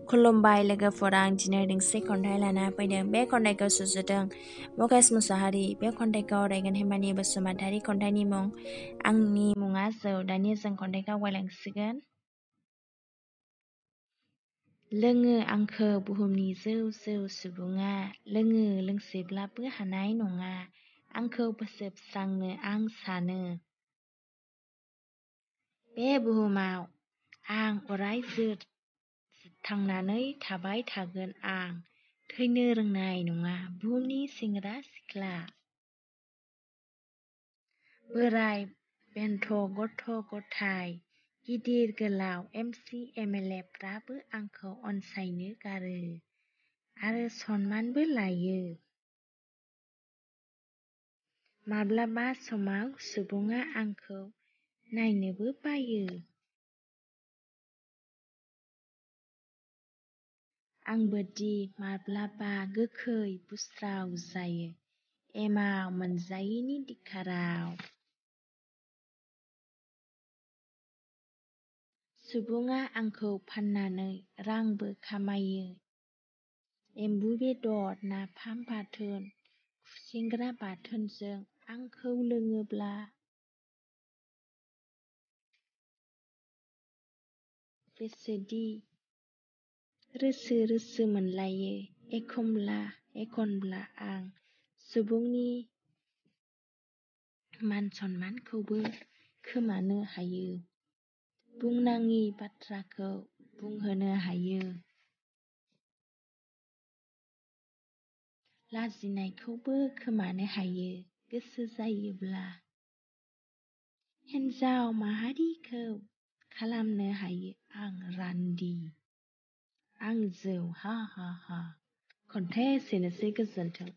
खुलुमबाय लोगोफोर, आं दिनै दोंसे खन्थाइ लाना फैदों। बे खन्थाइखौ सुजुदों मुकेश मुसाहारि। बे खन्थाइखौ रायगोन हेमानि बसुमतारी। खन्थाइनि मुं आंनि मुङा जौ। दानिया जों खन्थाइखौ आवगायलांसिगोन। लोङो आंखौ बुहुमनि जौ जौ सुबुङा, लोङो लोंसेब्लाबो हानाय नङा आंखौ फोजोबस्रांनो आं सानो। बे बुहुमाव आं अराय थांनानै थाबाय थागोन आं थैनो रोंनाय नङा बुहुमनि सेंग्रा सिख्ला। बोराय बेन्थ गथ' गथाय गिदिर गोलाव MC MLA फ्राबो आंखौ अनसायनो गारो आरो सनमानबो लायो। माब्लाबा समाव सुबुङा आंखौ नायनोबो बायो। आंबोदि माब्लाबा गोखै बुस्राव जायो एमाव मोनजायैनि दिक्खाराव। सुबुङा आंखौ फाननानै रांबो खामायो। एम्बु बेदर, नाफाम बाथोन, खुसेंग्रा बाथोनजों आंखौ लोङोब्ला बेसेदि रोसो रोसो मोनलायो। एखनब्ला आं सुबुंनि मान सनमानखौबो खोमानो हायो। बुंनाङि बाथ्राखौ बुंहोनो हायो। लाजिनायखौबो खोमानो हायो गोसो जायोब्ला। हिन्जाव माहारिखौ खालामनो हायो आं रान्दि। आं जौ हा हा हा। खन्थाइया एसेनोसै, गोजोन्थों।